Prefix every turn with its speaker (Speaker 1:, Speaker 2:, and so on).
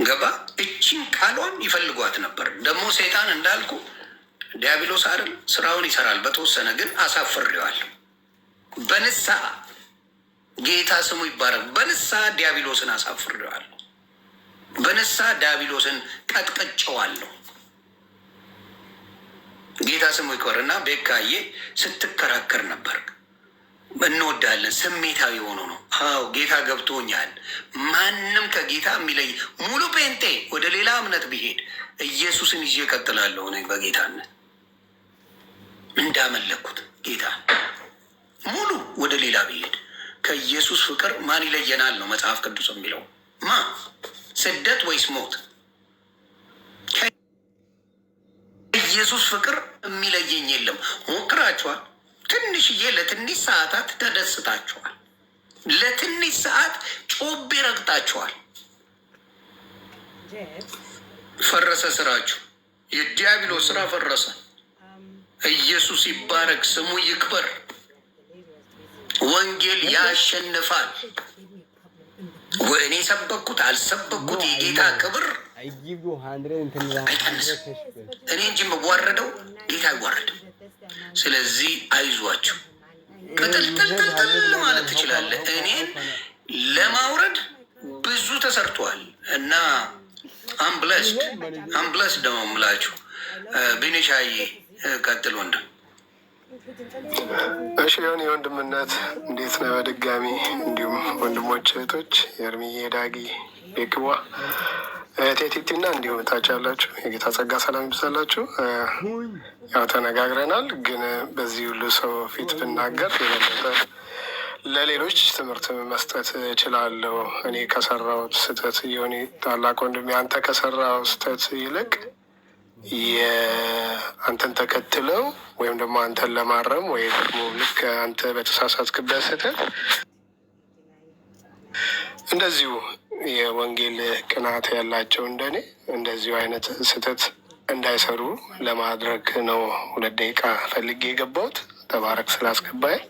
Speaker 1: ገባ? እቺን ቃሏን ይፈልጓት ነበር። ደግሞ ሰይጣን እንዳልኩ ዲያብሎስ አይደል ስራውን ይሰራል። በተወሰነ ግን አሳፍሬዋለሁ። በንስሐ፣ ጌታ ስሙ ይባረክ። በንስሐ ዲያብሎስን አሳፍሬዋለሁ። በንስሐ ዲያብሎስን ቀጥቅጨዋለሁ። ጌታ ስሙ ይክበር እና ቤካዬ ስትከራከር ነበር። እንወዳለን። ስሜታዊ ሆኖ ነው። አዎ ጌታ ገብቶኛል። ማንም ከጌታ የሚለይ ሙሉ ጴንጤ ወደ ሌላ እምነት ቢሄድ ኢየሱስን ይዤ እቀጥላለሁ። እኔ በጌታነት እንዳመለኩት ጌታ ሙሉ ወደ ሌላ ቢሄድ ከኢየሱስ ፍቅር ማን ይለየናል ነው መጽሐፍ ቅዱስ የሚለው። ማ ስደት ወይስ ሞት? ከኢየሱስ ፍቅር የሚለየኝ የለም። ሞክራችኋል። ትንሽዬ ለትንሽ ሰዓታት ተደስታችኋል። ለትንሽ ሰዓት ጮቤ ረግጣችኋል። ፈረሰ ስራችሁ። የዲያብሎስ ስራ ፈረሰ። ኢየሱስ ይባረክ፣ ስሙ ይክበር። ወንጌል ያሸንፋል። እኔ ሰበኩት አልሰበኩት የጌታ ክብር አይቀንስም። እኔ እንጂ የምዋረደው ጌታ አይዋረድም። ስለዚህ አይዟችሁ፣ ቅጥልጥልጥልጥል ማለት ትችላለህ። እኔን ለማውረድ ብዙ ተሰርቷል እና I'm blessed, I'm blessed ደግሞ የምላችሁ። ቢኒሻዬ ቀጥል ወንድም።
Speaker 2: እሺ የሆን የወንድምነት እንዴት ነው? በድጋሚ እንዲሁም ወንድሞች እህቶች፣ የእርምዬ፣ ዳጊ፣ ቤክቧ፣ እህቴ ቲቲና እንዲሁም ታች ያላችሁ የጌታ ጸጋ ሰላም ይብዛላችሁ። ያው ተነጋግረናል፣ ግን በዚህ ሁሉ ሰው ፊት ብናገር የበለጠ ለሌሎች ትምህርት መስጠት እችላለሁ። እኔ ከሰራሁት ስህተት፣ የሆነ ታላቅ ወንድሜ አንተ ከሰራው ስህተት ይልቅ የአንተን ተከትለው ወይም ደግሞ አንተን ለማረም ወይ ደግሞ ልክ አንተ በተሳሳትክበት ስህተት እንደዚሁ የወንጌል ቅናት ያላቸው እንደኔ እንደዚሁ አይነት ስህተት እንዳይሰሩ ለማድረግ ነው። 2 ደቂቃ ፈልጌ የገባሁት። ተባረክ ስላስገባኝ።